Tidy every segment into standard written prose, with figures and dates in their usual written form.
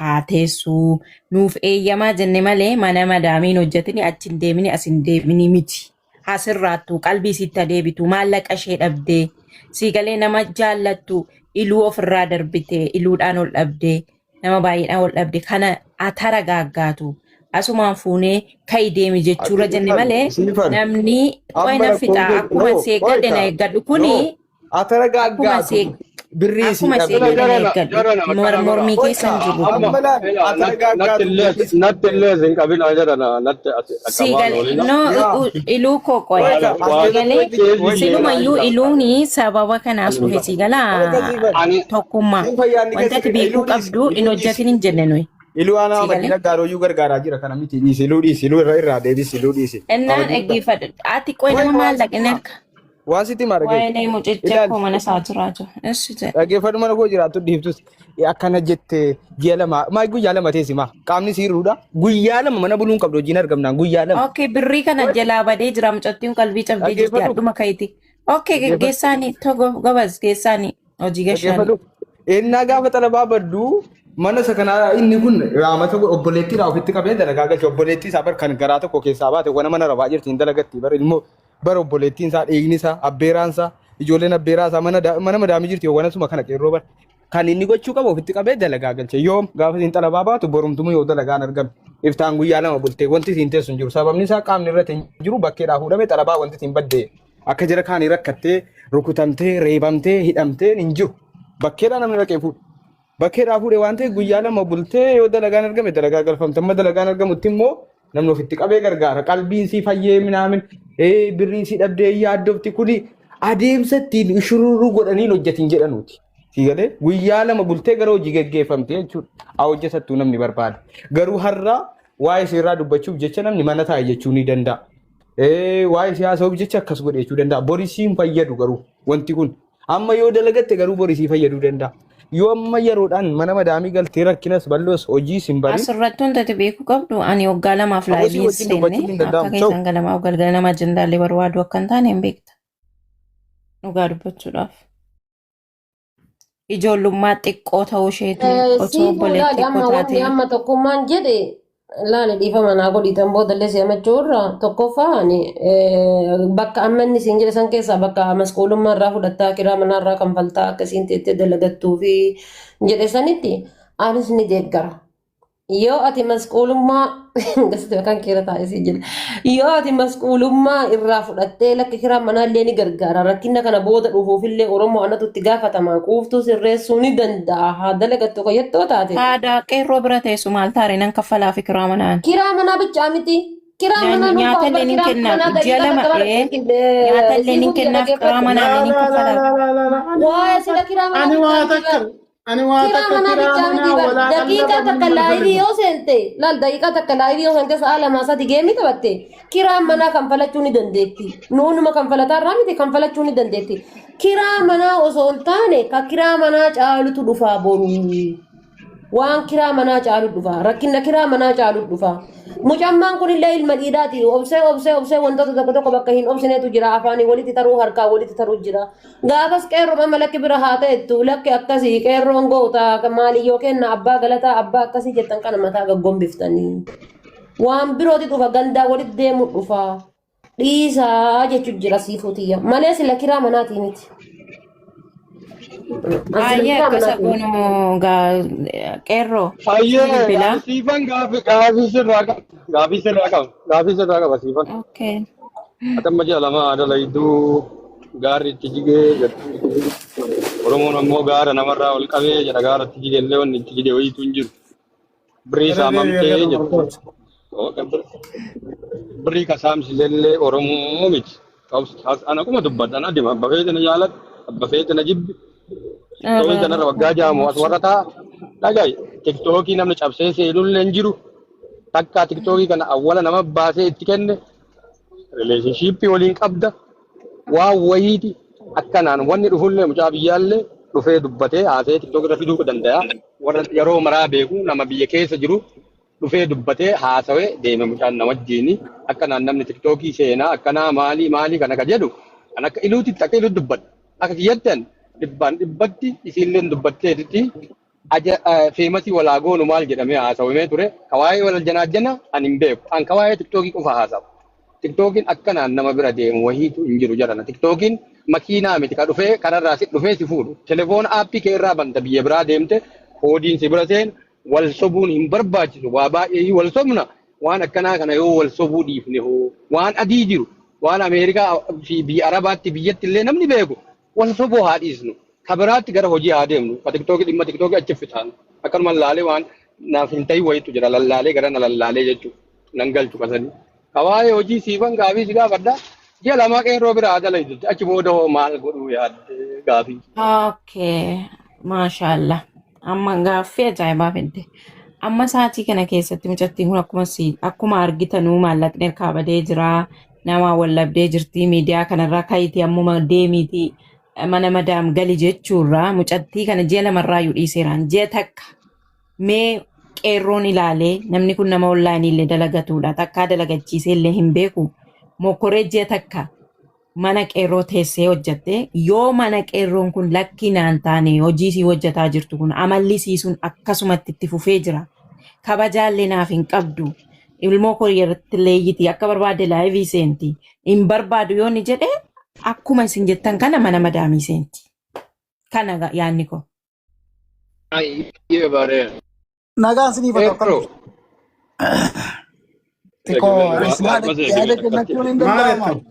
haa teessuu nuuf eeyyamaa jenne malee mana madaamiin hojjetini achi hin deemini as hin deemini miti. Hasirraattu qalbii sitti adeebitu maallaqa ishee dhabdee sii galee nama jaallattu iluu ofirraa darbite iluudhaan ol dhabdee nama baay'eedhaan ol dhabde kana atara gaaggaatu asumaan fuunee ka'i deemi jechuurra Ati jenne ifan, malee siifan. namni qoy Amma na rakkoon fixa kee akkuma no, si eeggadhe na qoyta. eeggadhu No, kuni atara akkuma gaaggaatu si birrii isii akkuma si dhabdee. eeggadhe na Jarana, eeggadhu jarana, akkana godha. mormii keessa Qoyta, hin jirru kun. Amma, amma laal ila, atara natti gaaggaatu illee, birrii isii natti dhabdee. illee sin qabina jarana, natti as Si akkamaan galee oolina. no Yaa, iluu koo qoya qoyta, Waan, as waan, si keessatti galee wanti keezi wanti silumayyuu seenaa iluuni sababa kanaas dhufe si galaa qoyta siifan. Ani, tokkummaa Siin fayyaanni wanta keessa ati beekuu iluu dhiisi, qabdu hin iluu dhiisi. hojjetin hin jenne nuyi Iluu aanaa si galee. Madina gaarooyyuu gargaaraa jira kana miti dhiisi iluu dhiisi iluu irra irraa deebisi iluu dhiisi. Ennaan Amadina dhaggeeffadhu ati qoy Qoy nama waan maallaqa sitti inni hima. harka Waan sitti hima dhagahi. waa'ee mucicha Ilaali. koo mana isaa jiraa jiru. Essi jedhe. Dhaggeeffadhu mana koo jiraattu dhiiftus akkana jette ji'a lama maa guyyaa lama teessi maa qaamni siirruudha guyyaa 2 mana buluun qabdu hojiin argamnaan guyyaa 2. Okay, birrii kana jalaa badee jira mucattiin qalbii cabdee jirti Dhaggeeffadhu. hadhuma ka'iti. Okay, Dhaggeeffadhu. geggeessaanii togo gobaz geessaanii hojii gashaanii. Dhaggeeffadhu. Ennaa gaafa xalabaa baddu mana isa kanaa inni kun raamata obboleettiidhaa ofitti qabee dalagaa galche obboleettii isaa bar kan garaa tokko keessaa baate wana mana rabaa jirti hin dalagatti bar ilmoo bara obboleettiin isaa dhiigni isaa abbeeraan isaa ijoolleen abbeeraa isaa mana da- mana madaamii jirti wana suma kana qeerroo bar kan inni gochuu qabu ofitti qabee dalagaa galche yoom gaafa isiin xalabaa baatu borumtumu yoo dalagaan argame iftaan guyyaa 2 bultee wanti isiin teessu hin jiru sababni isaa qaamni irratti hin jiru bakkeedhaa fuudhame xalabaa wanti isiin badde akka jara kaanii rakkattee rukutamtee reebamtee hidhamtee hin jiru bakkeedhaa namni dhaqee fuudhe bakkeedhaa fuudhe waan ta'eef guyyaa 2 bultee yoo dalagaan argame dalagaa galfamte amma dalagaan argamutti immoo namni ofitti qabee gargaara qalbiin sii fayyee minaamin birriin sii dhabdee yaaddofti kuni adeemsa ittiin shururuu godhanii hin hojjetin jedhanuuti. Sii galee guyyaa 2 bultee gara hojii geggeeffamte jechuudha. Haa hojjetattuu namni barbaade. Garuu har'a waa'ee seeraa dubbachuuf jecha namni mana taa'e jechuu ni danda'a. Waa'ee siyaasa jecha akkas godhe jechuu danda'a. Borisii hin fayyadu garuu wanti kun. Amma yoo dalagatte garuu borisii fayyaduu danda'a. Yoo amma yeroodhaan mana madaamii galtee rakkinas bal'oos hojiis hin barin. Asirratti wanta ati beekuu qabdu ani waggaa lamaaf Aboo laayivii sii hin wajjin dubbachuun seenne hin akka danda'amu. Ta'u. keessan galamaaf galgala nama ajendaallee barbaadu akka hin taane hin beekta. Dhugaa dubbachuudhaaf. Ijoollummaa xiqqoo ta'uu isheetu osoo Siifuu obboleettii laali koo amma wanni taatee. amma tokkummaan jedhe laali dhiifama naa godhiitan boodallee si hamachuu irra tokkoffaa ani bakka amma inni siin jedhe san keessaa bakka masquulummaa irraa fudhattaa kiraa manaa irraa kanfaltaa akkasiin teettee dalagattuu fi jedhe sanitti anis ni deeggara. Yoo ati masquulummaa gasitti maqaan keera taa'ee siin jedha. Yoo ati masquulummaa irraa fudhattee lakki kiraan manaa illee ni gargaara. Rakkina kana booda dhufuufillee Oromoo anatu itti gaafatama. Quuftuu sirreessuu ni danda'a. Haa dalagattu kayyattuu taate. Haadha qeerroo bira teessu maal taare nan kaffalaa fi kiraa manaan. Kiraa manaa bichaa miti. Kiraa manaa nuuf Nyaata bar illee nin kiraa kennaaf manaa ji'a daqiiqaa 2 takka bara nyaata illee nin siifuu biyya kennaaf kiraa dhaggeeffadhu. manaa Laa illee nin laa laa kaffalaaf. laa laa laa laa. Ani Waa'ee waa sila takka kiraa manaa ani bichaa waa miti takka bar. ani waa Kiraa takka manaa kiraa bichaa miti manaa bar. walaa Daqiiqaa qallaba takka min laayivii barbaadu. yoo seente laal daqiiqaa takka laayivii yoo seente sa'a lamaa sadi geemii taphatte kiraa manaa kanfalachuu ni dandeetti. Nuunuma kanfalataa irraa miti kanfalachuu ni dandeetti. Kiraa manaa osoo hin taane ka kiraa manaa caalutu dhufaa boru. Waan kiraa manaa caalu dhufa. Rakkina kiraa manaa caalu dhufa. Mucammaan kunillee ilma dhiiraati. Obsee obsee obsee wantoota tokko tokko bakka hin obsinetu jira. Afaanii walitti taruu harkaa walitti taruu jira. Gaafas qeerroon amma lakki bira haa ta'ettu lakki akkasii qeerroon goota maaliyyoo kenna abbaa galataa abbaa akkasii jettan kana mataa gaggombiftanii. Waan birooti dhufa gandaa walitti deemu dhufa. Dhiisaa jechu jira siifuu tiyya. Malee sila kiraa manaatii miti. An sila Baay'ee kiraa akkasa manaatii miti. goonu gaa qeerroo si Ayyee, bilbilaa. ani siifan gaafi gaafii sirraa qaba. Gaafii sirraa qaba. Gaafii sirraa qaba siifan. Okay. Ati amma ji'a 2 dalayduu gaarri itti jigee jettu. Oromoon ammoo gaara namarraa ol qabee jedha gaara itti jige illee wanni itti jige wayiitu hin jiru. Birrii Irra deebi'ee saamamtee gara jettu. morkooti. Birrii ka saamsisellee Oromoo miti. Ana kuma dubbadha ana dima abba feete na jaaladhu abba feete na jibbi tiktookii kanarra waggaa jaamu as warra taa dhaga'i tiktookii namni cabsee seenullee hin jiru takkaa tiktookii kana awwala nama baasee itti kenne rileeshinshiippii waliin qabda waan wayiiti akkanaan wanni dhufullee mucaa biyyaallee dhufee dubbatee haasa'ee tiktookii irra fiduu danda'a warra yeroo maraa beeku nama biyya keessa jiru dhufee dubbatee haasawee deeme mucaan na wajjiini akkanaan namni tiktookii seenaa akkanaa maalii maalii kana ka jedhu kan akka iluutitti akka iluutti dubbadha akka kiyyattan dhibbaan dhibbatti isiilleen dubbatteetitti. Aja feemasii walaa goonu maal jedhamee haasawamee ture. Ka waa'ee wal janaajjana ani hin beeku. An ka waa'ee tiktookii qofa haasawa. Tiktookiin akkanaan nama bira deemu wahiitu hin jiru jedhana. Tiktookiin makiinaa miti ka dhufee kararraa si dhufee si fuudhu. Telefoon aappii kee irraa banta, biyya biraa deemte koodiin si bira seenu. Wal sobuun hin barbaachisu. Waa baay'ee wal sobna. Waan akkanaa kana yoo wal sobuu dhiifne hoo, waan adii jiru, waan Ameerikaa fi biyya Arabaatti biyyatti illee namni beeku, wal sobuu haa dhiisnu. Ka biraatti gara hojii haa deemnu. Ka tiktookii, dhimma tiktookii achi fixaan. Akkanuma laalee waan naaf hin ta'in wayitu jira, lallaalee gara na lallaalee jechuudha. Nan galchu kasanii. Ka waa'ee hojii siifan gaafii si gaafadha. Ji'a 2 qeerroo bira haa dalaydu. Achi booda hoo maal godhuu yaadde gaafii? Okay, maashaallah. Amma gaaffii ajaa'ibaa fidde. Amma sa'aatii kana keessatti mucattiin kun akkuma si akkuma argitanuu maallaqni harkaa badee jira. Nama wallabdee jirti. Miidiyaa kanarraa ka'iitii ammuma deemiitii mana madaam gali jechuurraa mucattii kana ji'a lamarraa iyyuu dhiiseeraan ji'a takka mee qeerroon ilaalee namni kun nama onlaayinii illee dalagatudha. Takkaa dalagachiisee illee hin beeku. Mokkoree ji'a takka mana qeerroo teessee hojjatte, yoo mana qeerroon kun lakkii naan taane, hojii sii hojjataa jirtu kun amalli sii sun akkasumatti itti fufee jira. Kabajaallee naaf hin qabdu. Ilmoo koo irratti leeyyiti, akka barbaadde live seenti. Hin barbaadu yoo inni jedhe, akkuma isin jettan kana mana madaamii seenti. Kana yaadni koo. Ayyee bareeda. Nagaan isiniif haa ta'u, akkam Qeerroo. jirtu? Xiqqoo yaada kennachuun hin Maal danda'ama. jettu?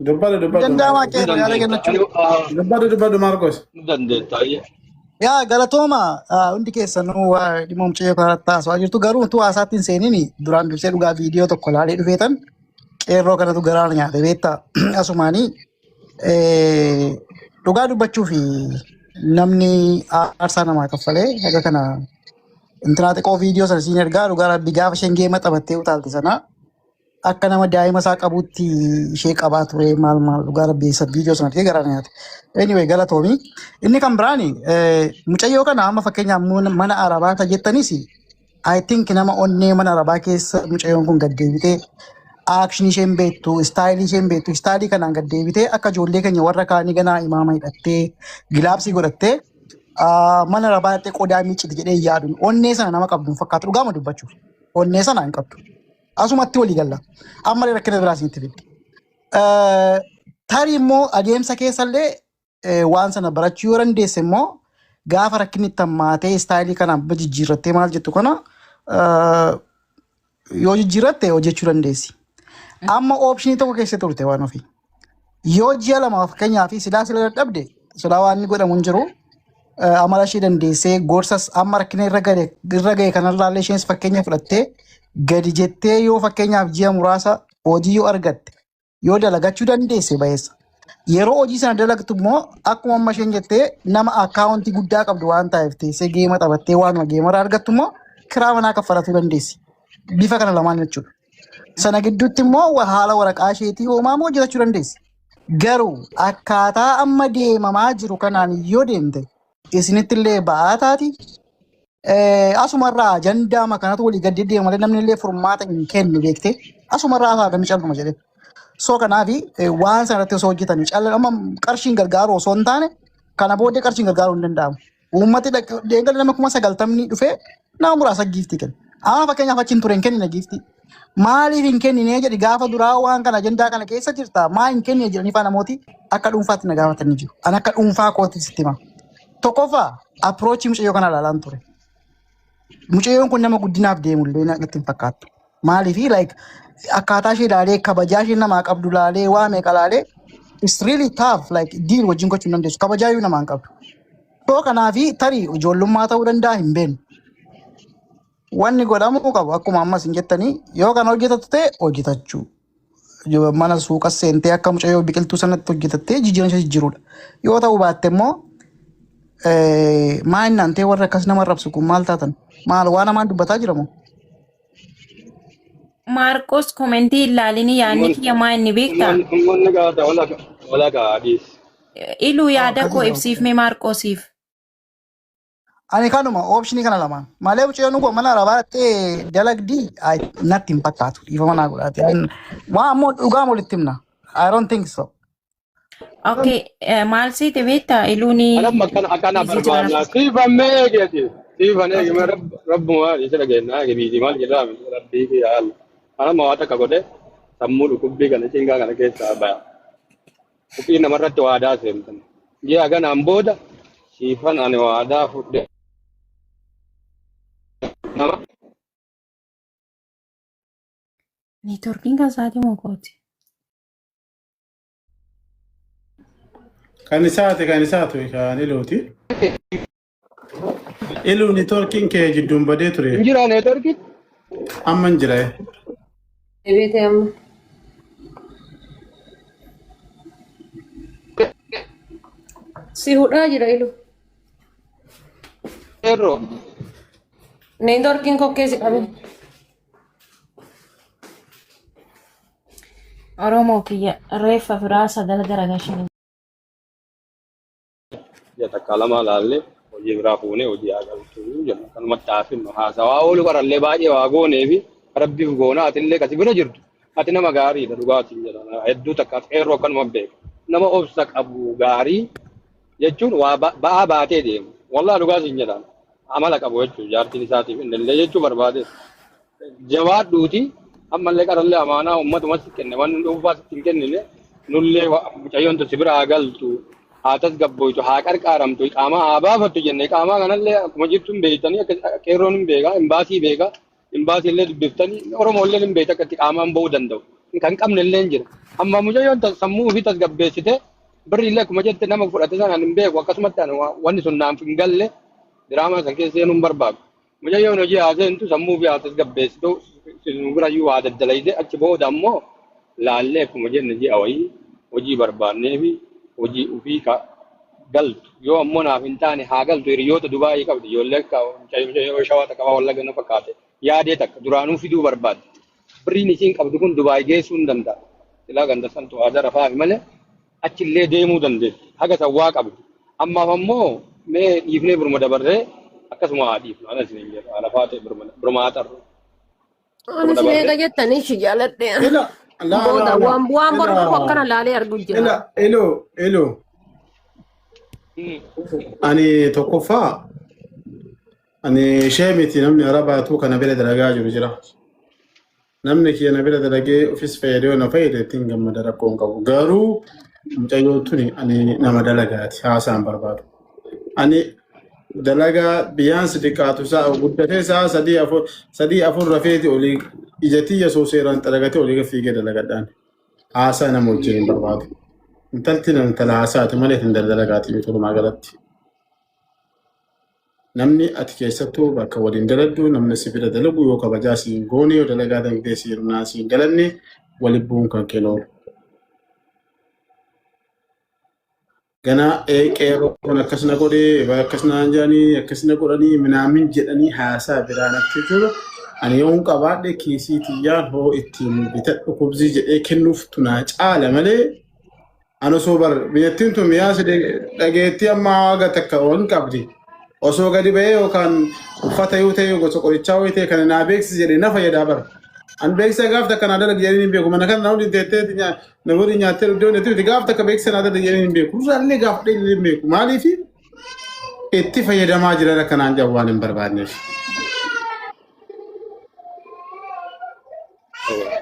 Dubbadhu Hin dubbadhu danda'ama Maarqos. qeerroo yaada kennachuun. Dubbadhu dubbadhu Maarqos. Ni dandeetta. Yaa galatooma, hundi keessanuu waa dhimma mucayyoo kanarratti haasawaa jirtu, garuu utuu haasaatti hin seeniin duraan dursee dhugaa viidiyoo tokko ilaalee dhufeetan qeerroo kanatu garaa na nyaate beektaa. Asumaanii dhugaa dubbachuu fi namni aarsaa namaa kaffalee haga kana intinaa xiqqoo viidiyoo sana siin ergaa. Dhugaa rabbi, gaafa isheen geema taphattee utaalte sana akka nama daa'ima isaa qabutti ishee qabaa ture. Maal maal, dhugaa rabbi, isa viidiyoo sana argee garaa na nyaate. Anyway, galatoomi. Inni kan biraani mucayyoo kana amma fakkeenyaaf mana arabaa ta jettanis, I think nama onnee mana arabaa keessa mucayyoon kun gad deebitee action isheen beektu, style isheen beektu, style kanaan gad deebitee akka ijoollee keenya warra kaanii ganaa imaama hidhattee gilaabsii godhattee mana arabaa dhaqxee qodaa miicciti jedhee yaadu onnee sana nama qabdu hin fakkaatu, dhugaama dubbachuuf. Onnee sana hin qabdu. Asumatti walii galla. Amma rakkina biraa isinitti fiddi. Tarii immoo adeemsa keessallee waan sana barachuu yoo dandeesse immoo gaafa rakkinni itti hammaatee style kanaan bifa jijjiirrattee maal jettu kana yoo jijjiirratte hojjechuu dandeessi. Amma option tokko keessa turte waan ofii. Yoo ji'a 2 fakkeenyaaf silaa sila dadhabde, silaa waan inni godhamu hin jiru. Amala ishee dandeessee gorsas amma rakkina irra gahe kanarraallee isheenis fakkeenya fudhattee gadi jettee yoo fakkeenyaaf ji'a muraasa hojii yoo argatte, yoo dalagachuu dandeesse bayeessa. Yeroo hojii sana dalagtu immoo akkuma amma isheen jettee nama account guddaa qabdu waan ta'eef teessee geema taphattee waanuma geemarraa argattu immoo kiraa manaa kaffalatuu dandeessi. Bifa kana lamaan jechuudha. Sana gidduutti immoo haala waraqaa isheetii hoomaa immoo hojjetachuu dandeessi. Garuu akkaataa amma deemamaa jiru kanaan yoo deemte isinitti illee ba'aa taati. Asumarraa ajandaa kanatu walii gadi deema malee namni illee furmaata hin kennu beekte. Asumarraa hasaa namni calluma jedhe. So kanaaf waan sana irratti osoo hojjetanii calla amma qarshiin gargaaru osoo hin taane, kana booddee qarshiin gargaaruu hin danda'amu. Uummati deeggarri nama 90,000 dhufee nama muraasa gift kenna. Amma fakkeenyaaf achi hin ture, hin kennine gift. Maaliif hin kennine jedhi, gaafa duraa waan kana ajandaa kana keessa jirta maa hin kennine jedhanii faa namooti akka dhuunfaatti na gaafatanii jiru. Ani akka dhuunfaa kootti sitti hima. Tokkoffaa, approach mucayyoo kana ilaalaan ture. Mucayyoon kun nama guddinaaf deemu illee natti hin fakkaattu. Maaliif, like akkaataa ishee ilaalee, kabajaa ishee namaa qabdu ilaalee, waa meeqa ilaalee, it's really tough, like deal wajjin gochuu hin dandeessu. Kabajaa iyyuu namaa hin qabdu. So kanaafi tarii ijoollummaa ta'uu danda'a, hin beeknu. Wanni godhamuu qabu akkuma ammas hin jettanii, yoo kan hojjetatu ta'e hojjetachuu. Yoo mana suuqa seentee akka mucayyoo biqiltuu sanatti hojjetattee jijjiirama ishee jijjiirudha. Yoo ta'uu baatte immoo maa inni antee warra akkas nama arrabsu kun maal taatan? Maal waan hamaan dubbataa jira moo? Maarqos, comment ilaalini, yaadni kiyya maa inni beektaa? Uummanni gaata wala gaadhiis. Iluu, yaada koo Akkasuma. ibsiif mee Maarqosiif. Ani kanuma option kana lamaan malee mucayyoon kun mana arabaa dhattee dalagdii natti hin fakkaatu, dhiifama naa godhaati. Waan ammoo dhugaa walitti himna. I don't think so. Okay, maal siite beektaa iluuni Anamma akkana akkana busy jira. Barbaadna. Siifamee eegeeti. Siifan eegime rabbumaa isa dhageenyaa eegibiiti maal jedhaa rabbii fi haala. Ana waa takka godhe sammuu dhukkubbii kana cingaa kana keessaa baya. Ufii namarratti waadaa seentan. Ji'a ganaan booda siifan ani waadaa fudhe nama Neetworkiin kan isaatii moo kooti? Kan isaati kan isaatu kan iluuti. Iluu neetworkiin kee jidduun badee ture. hin jira neetworkii. Amma hin jira. Deebiitee amma. Si hudhaa jira ilu. Eerroo. Neetworkiin kokkee si qabe. Oromoo kiyya reeffa firaa sagal garagalchanii. Ji'a takka lama laallee hojii biraa fuunee hojii haa galtuu jenna. Kanumatti haa finnu haasawaa oolu qarallee baay'ee waa goonee fi rabbiif goona atillee kasi bira jirtu. Ati nama gaariidha dhugaatiin jedha. Hedduu takka qeerroo akkanuma beeka. Nama obsa qabu gaarii jechuun waa ba'aa baatee deemu. Wallaahi dhugaatiin jedha. Amala qabu jechuun jaartiin isaatiif innillee jechuu barbaade. Jabaadhuuti ammallee qarallee amaanaa uummatuma sitti kenne waan dhuunfaa sitti hin kennine nullee mucayyoon tun si bira haa galtu haa tasgabboytu haa qarqaaramtu iqaamaa haa baafattu jenne iqaamaa kanallee akkuma jirtu hin beektanii akka qeerroon hin beeka imbaasii beeka imbaasii illee dubbiftanii Oromoo illee hin beekta akka itti qaamaan ba'uu danda'u kan qabne illee hin jira amma mucayyoon sammuu ofii tasgabbeessite birri illee akkuma jette nama fudhate sanaan hin beeku akkasumatti wanni sun naaf hin galle diraamaa san keessa seenuu hin barbaadu. Mucayyoon hojii haa seentu sammuu fi haa tasgabbeessitu nu birayyuu haa daddalayte achi booda ammoo laallee akkuma jenne ji'a wayii hojii barbaannee fi hojii ofii ka galtu yoo ammoo naaf hin taane haa galtu hiriyoota Dubaayii qabdi ijoollee akka mucayyoo shawaa takka fa'aa wallaga na fakkaate yaadee takka duraanuu fiduu barbaadde birriin isiin qabdu kun Dubaay geessuu hin danda'a silaa ganda santu haa darafaafi malee achillee deemuu dandeetti. Haga san waa qabdi. Ammaaf ammoo mee dhiifnee biruma dabarree akkasuma haa dhiifnu. Ana isiniin jedhu alafaa ta'e biruma haa xarru. Ani isin eega jettanii ishi jaaladhe. Ila la Booda la la waan waan ila boru dhufu akkana laalee argu jira. ila ilo ilo ani tokkoffaa ani ishee miti namni arabaatu kana bira dalagaa jiru jira. Namni kiyya na bira dalagee ofis fayyadee yoo na fayyade ittiin gammada rakkoo hin qabu. Garuu mucayyoon tuni ani nama dalagaati haasaan barbaadu. Ani dalagaa biyyaan si xiqqaatu isaa guddatee sa'a 3 4 3 4 rafeeti olii ija tiyya soo seeraan xaragatee olii gad fiigee dalagadhaan. Haasaa nama wajjin hin barbaadu. Intalti intala haasaati malee hin dalagaati miti walumaa galatti. Namni ati keessattuu bakka waliin daladdu namni si bira dalagu yoo kabajaa si hin goone yoo dalagaa dangdee si hirnaa si hin dalanne wali bu'uun kan kee oolu. Ganaa ee qeerroo kun akkas na godhee akkas naan jedhanii akkas na godhanii minaamin jedhanii haasaa biraan achi jiru. Ani yoon qabaadhe kiisii tiyyaan hoo ittiin bitadhu kubzii jedhee kennuuf tunaa caala malee Ani osoo bar biyyattiin tun mi'aa si dhageettii amma haga takka ol qabdi. Osoo gadi ba'ee yookaan uffata yoo ta'e gosa qorichaa yoo ta'e kana naa beeksisi jedhee na fayyadaa bara. An beeksisa gaaf takka naa dalagi jedhee hin beeku. Mana kana na waliin teettee na waliin nyaattee iddoo natti miti gaaf takka beeksisa naa dalagi jedhee hin beeku. Duraallee gaaf dhee hin beeku. Maaliif itti fayyadamaa jiran akkanaan jedhan waan hin barbaanneef.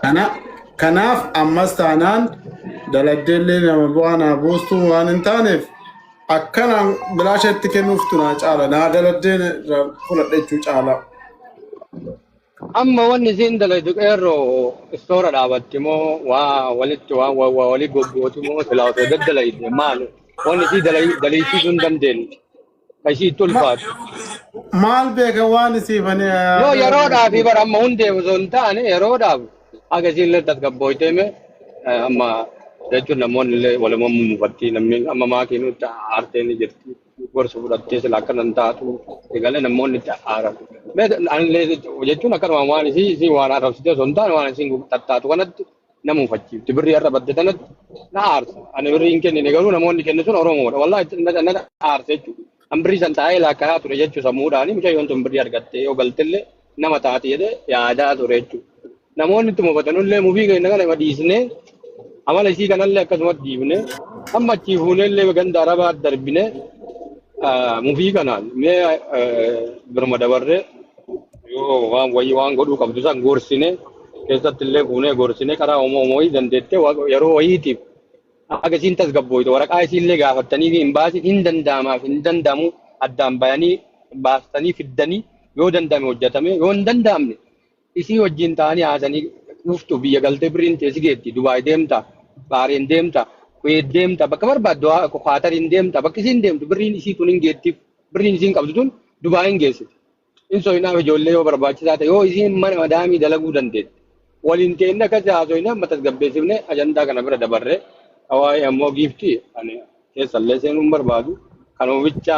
Kana, kanaaf ammas taanaan dalagdeellee nama bu'aa naa buustuu waan hin taaneef akkanaan bilaasha itti kennuuf tunaa caala naa daladdee irraa fudhadha jechuu caala. Amma wanni isiin dalagdu qeerroo istoora dhaabatti moo waa walitti waan waa waa walii goggooti moo silaa osoo daddalayde maal wanni isii dalaysiisuu hin dandeenye ka isii itti ulfaatu. Maal beeka waan isiifani Yoo yeroodhaaf bara amma hundeef osoo hin taane yeroodhaaf haga isiin illee tasgabbooytee mee amma jechuun namoonni illee waluma mummufattii namni amma maatii nutti aartee ni jirti gorsa fudhattee sila akkana hin taatu egalee namoonni itti aaran. Mee anillee jechuun akkanuma waan isii waan arrabsitee osoo hin taane waan isiin tattaatu kanatti na muufachiifti. Birrii har'a badde tanatti na aarsa. Ani birrii hin kennine garuu namoonni kenne sun Oromoodha. Wallaahi na aarsa jechuudha. An birrii san taa'ee laakkayaa ture jechuu sammuudhaani mucayyoon tun birrii argattee yoo galtellee nama taati jedhee yaadaa ture jechuudha. Namoonni itti muufatanullee mufii keenya kana ima dhiisnee amala isii kanallee akkasumatti dhiifnee amma achii fuuneellee ganda arabaa darbinee Mufii kanaan mee birma dabarree yoo waan wayii waan godhuu qabdu san gorsine keessatti illee fuunee gorsine karaa homoo wayii dandeettee yeroo wayiitiif akka isiin tasgabbooytu waraqaa isiillee gaafattanii fi hin baasin hin danda'amaaf hin danda'amu addaan bayanii baastanii fiddanii yoo danda'ame hojjetame yoo hin danda'amne isii wajjin ta'anii haasanii dhuftu biyya galtee birriin teessi geetti Dubaay deemta Baareen deemta Kuweet deemta bakka barbaaddu Qaatariin deemta bakka isiin deemtu birriin isii tun hin geettiif birriin isiin qabdu tun Dubaay hin geessiti. In so'inaaf ijoollee yoo barbaachisaa ta'e yoo isiin mana madaamii dalaguu dandeette. Waliin teenne akkas haasoyne amma tasgabbeessifne ajandaa kana bira dabarre waa'ee ammoo giiftii ani keessallee seenuu hin barbaadu. Kanuma bicha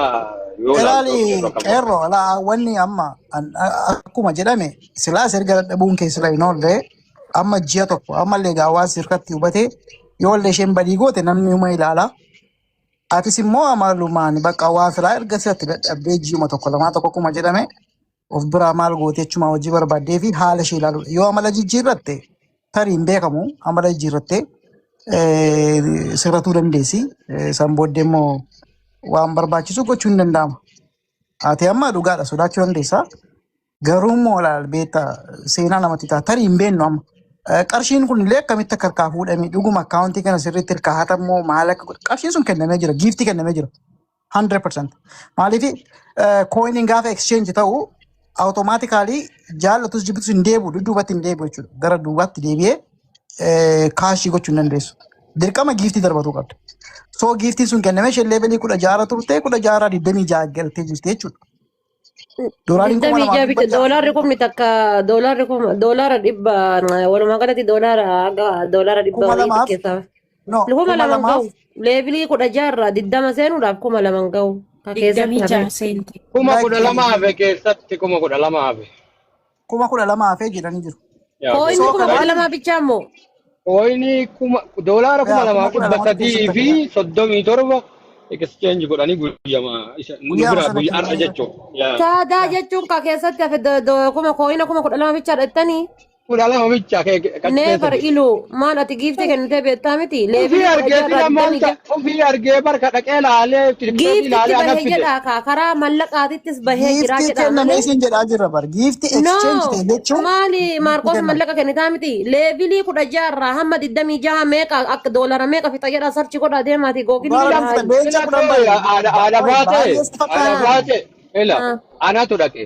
yoo Ilaali laaltu qeerroo akkam qeerroo alaa wanni amma akkuma jedhame silaas erga dadhabuun kee sila hin oolle amma ji'a tokko ammallee gaawwaa sirkatti hubate yoo illee isheen badii goote namni uma ilaala. Atis immoo amalumaan bakka waa silaa erga sirratti dadhabdee ji'uma tokko lamaa tokko akkuma jedhame of biraa maal goote jechuuma hojii barbaaddee fi haala ishee ilaaluudha. Yoo amala jijjiirratte tarii hin beekamu amala jijjiirratte sirratuu dandeessi. San booddee immoo waan barbaachisu gochuu hin danda'ama. Ati amma dhugaadha sodaachuu dandeessa. Garuu immoo laal beektaa seenaa namatti ta'a. Tarii hin beeknu amma. Qarshiin kun illee akkamitti akka harkaa fuudhame dhuguma akkaawuntii kana sirriitti harkaa hatamoo maal akka godhe qarshiin sun kennamee jira giiftii kennamee jira. 100%. Maaliif kooyiniin gaafa exchange ta'u automatically jaallatus jibbitus hin deebi'u dudduubatti hin deebi'u jechuudha. Gara duubaatti deebi'ee kaashii gochuu hin dandeessu. Dirqama giiftii darbatuu qabda. So giiftiin sun kennamee isheen leevelii 16 turte 16 26 galtee jirti jechuudha. Doolaariin kuma Digdamii lamaa jaha fi bite dhibba ja'a. doolaarri kumni takka doolaarri kuma doolaara dhibba walumaa galatti doolaara haga doolaara dhibba Kuma wayii lamaaf xiqqeessa. no Kuma kuma laman lamaaf gahu leevilii 16 irraa 20 seenuudhaaf 2000 gahu ka keessatti Digdamii hafe. jaha seente. 12,000 like hafe keessatti 12,000 hafe. 12,000 hafee jedhanii jiru. Yaa Kooyinni So kuma kudha kanaan lamaa bichaa immoo Kooyinii kuma doolaara kuma yaa kuma lamaaf kudha dhibba lamatu sadii keessatti fi hafee 37 exchange godhanii guyyama isa nu guyyaama biraa sana guyyaa har'a kennamee jechuudha. Yaa saadaa yaa jechuun ka keessatti hafe kuma kooyina 12,000 bichaa dhaqxanii. 12 bicha achi keessa Neefar jiru. iluu maal ati giiftii kennitee beektaa miti Ofii leevilii kudha argee jaha irraa sila maal digdamii ta'a jaha. ofii argee barka dhaqee laalee tiktookii Giiftitti laalee ana bahee fide. jedhaa kaa karaa mallaqaatittis bahee jiraa Giiftii jedhaa kennamee malee. siin jedhaa jirra bar. Giiftii exchange No, ta'e jechuun maali giiftii Maarqos kenname. mallaqa kennitaa miti. Leevilii 16 irraa hamma 26 meeqa akka doolara meeqa fixa jedhaa sarchi godhaa deemaati googilii Doolaara godhaa fixa haayi. leenca Ila 10 ta'e baay'ee haadha haadha qoy baatee baay'ee si haadha fakkaata. baatee ila anatu dhaqe.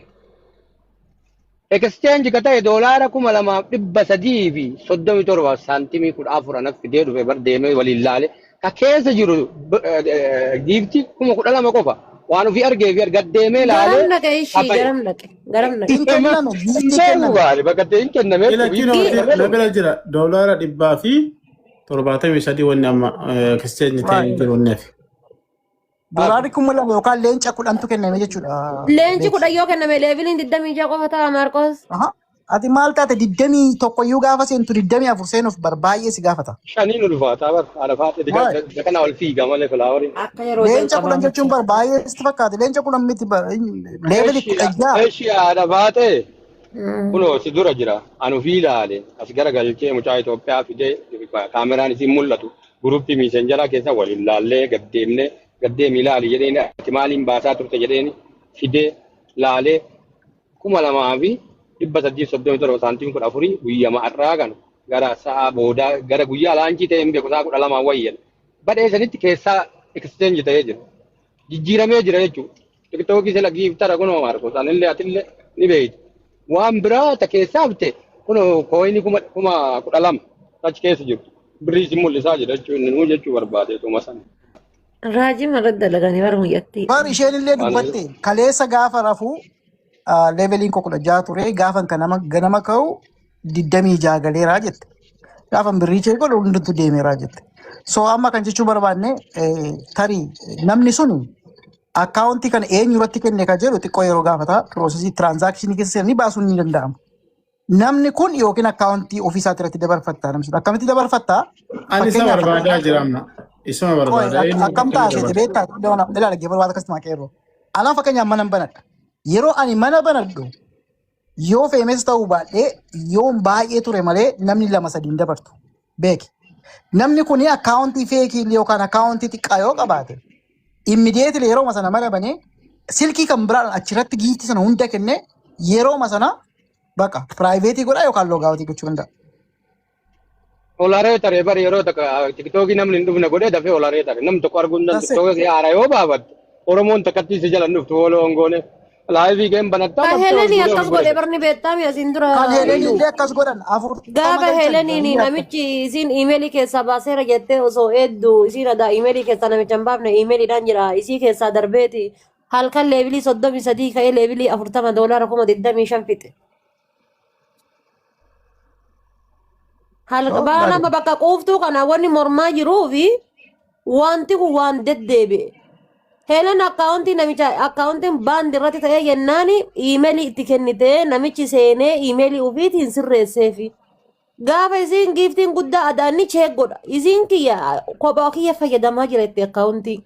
Exchange ka ta'e doolaara 2,337 saantimii 14 anas fidee dhufe bar deemee waliin laale. Ka keessa jiru giiftii 12,000 qofa. Waan ofii argee fi arga deemee laalee Garam dhaqe ishii hafaye. garam dhaqe garam dhaqe. Hin kenname Hin giiftii beeku kenname. gaari bakka ta'e hin kennamee Ila ofii kinoo kennamee na dhufe. bira jira doolaara 173 wanni amma exchange ta'e Right. jiru wanni hafe. Doolaarri 2,000 yookaan leenca 10tu kenname jechuudha Leenci beeki. 10 yoo kenname leeviliin 26 qofa ta'a Maarqos. Aha. Ati maal taate 21 iyyuu gaafa seentu 24 seenuuf bar baay'ee si gaafata. Shaniin ulfaataa bar haadha faatee Right. kana ol fiiga malee filaawariin. Akka yeroo Leenca jalqabaa 10 jechuun miti. bar baay'ee sitti fakkaate. Leenca 10 miti bar leevelii 16. Eshi haadha baatee kunoo si dura jira. Ani ofii ilaale as garagalchee mucaa Itoophiyaa fidee kaameraan isin mul'atu guruppii miisenjaraa keessa waliin laallee gaddeemnee gaddeemi ilaali jedheen ati maaliin baasaa turte jedheen fidee laalee 2,337 saantiin 14 guyyama har'aa kana gara sa'a boodaa gara guyyaa laanchii ta'e hin beeku sa'a 12 wayyan. Badhee sanitti keessaa exchange ta'ee jira. Jijjiiramee jira jechuudha. Tiktookii sila giiftara kunoo Maarkos anillee atillee ni beeyti. Waan biraa ta keessaa hafte kunoo kooyinii 12,000 achi keessa jiru. Birrii isin mul'isaa jira jechuun inni nuu jechuu barbaade tuma sana. Raajii marra dalaganii bara muyyatti. Bar isheen illee Waan dubbatte kaleessa gaafa rafuu leeveliin koo 16 ture gaafa ganama ganama ka'u 26 galeeraa jette. Gaafa birrii ishee godhu hundumtu deemeeraa jette. So amma kan jechuu barbaanne tarii namni suni akkaawuntii kana eenyu irratti kenne kan jedhu xiqqoo yeroo gaafata piroosesii tiraansaakshinii keessa seenanii baasuun ni danda'ama. Namni kun yookiin akkaawuntii ofii isaati irratti dabarfatta namni sun akkamitti dabarfatta? Ani isa Fakkeenyaaf barbaadaa jira amma. Isuma qoy barbaada. Eenyu akkam akkamitti taasise dabarsa? beektaa ilaala geebal waan akkasitti maqeerroo. Anaan fakkeenyaaf mana hin banadha. Yeroo ani mana banadhu yoo feemes ta'uu baadhee yoon baay'ee ture malee namni lama sadiin dabartu beeki. Namni kun akkaawuntii feekii yookaan akkaawuntii xiqqaa yoo qabaate Immediately yeroo sana mana banee silkii kan biraan achirratti giiftii sana hunda kennee yeroo sana baqa private godhaa yookaan logout gochuu danda'a. Olaree taree bari yeroo takka tiktookii namni hin dhufne godhee dafee olaree tare namni tokko arguu hin danda'u. That's it. Tiktookii haaraa yoo baafatte Oromoon takkatti si jala hin dhuftu hooloo hongoone. Live game banattaa Ka battee ol Helenii fuudhee ol akkas godhe godhe. barni beektaami asiin dura. Kan Helenii illee akkas godhan 40 Gaafa galchan Heleniin inni akka. namichi isiin iimeelii keessaa baaseera jettee osoo eeddu isiin adaa iimeelii keessaa namicha hin baafne iimeeliidhaan jira isii keessaa darbeeti halkan level 33 ka'ee level 40 doolaara 25,000 fixe. Oh, Baana gaarii. amma bakka quuftuu kana wanni mormaa jiruu fi wanti kun waan deddeebi'e. Helen akkaawuntii namicha akkaawuntiin baandi irratti ta'ee jennaani iimeelii itti kennitee namichi seenee iimeelii ofiitiin sirreesseefi. Gaafa isiin giiftiin guddaa adaanni check godha. Isiin kiyya kophaa kiyya fayyadamaa jira itti akkaawuntii.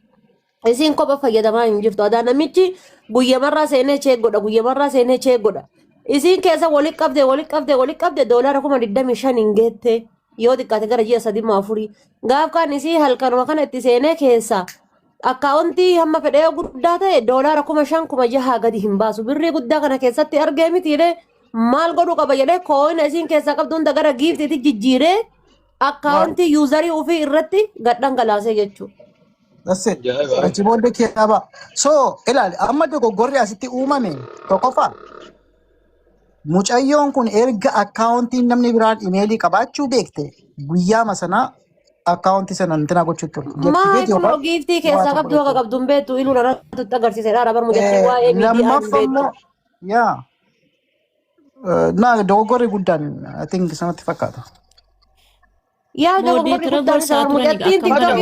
Isiin kopha fayyadamaa hin jirtu. Adaa namichi guyyamarraa seenee check godha. Guyyamarraa seenee check godha. Isiin keessa walitti qabde walitti qabde walitti qabde doolaara 25,000 hin geette. Yoo xiqqaate gara ji'a sadii moo afurii. Gaaf kaan isii halkanuma kana itti seenee keessa akkaawuntii hamma fedhee guddaa ta'e doolaara 5,000 6,000 gadi hin baasu. Birrii guddaa kana keessatti argee mitiilee maal godhuu qaba jedhee coina isiin keessaa qabdu hunda gara giiftiitti jijjiiree akkaawuntii user ofii irratti gad dhangalaasee jechuudha. That's it. Ajaa'iba. Achi booddee keessaa ba'a. So ilaali, amma dogoggorri asitti uumame tokkoffaa mucayyoon kun erga akkaawuntiin namni biraan imeelii qabaachuu beekte guyyaama sana akkaawuntii sana intina gochuu ture. Maa Deactivate kunoo yookaan giiftii waa keessaa tokko qabdu akka gochuu. qabdu hin beektu iluu narratti agarsiisedha. Bar mucattiin waa'ee miidiyaa hin Lammaffaa beektu. immoo yaa na dogoggorri guddaan I think sanatti fakkaata. Yaa dogoggorri Moodeetira guddaan isa gorsaa bar turani mucattiin akkam tiktookii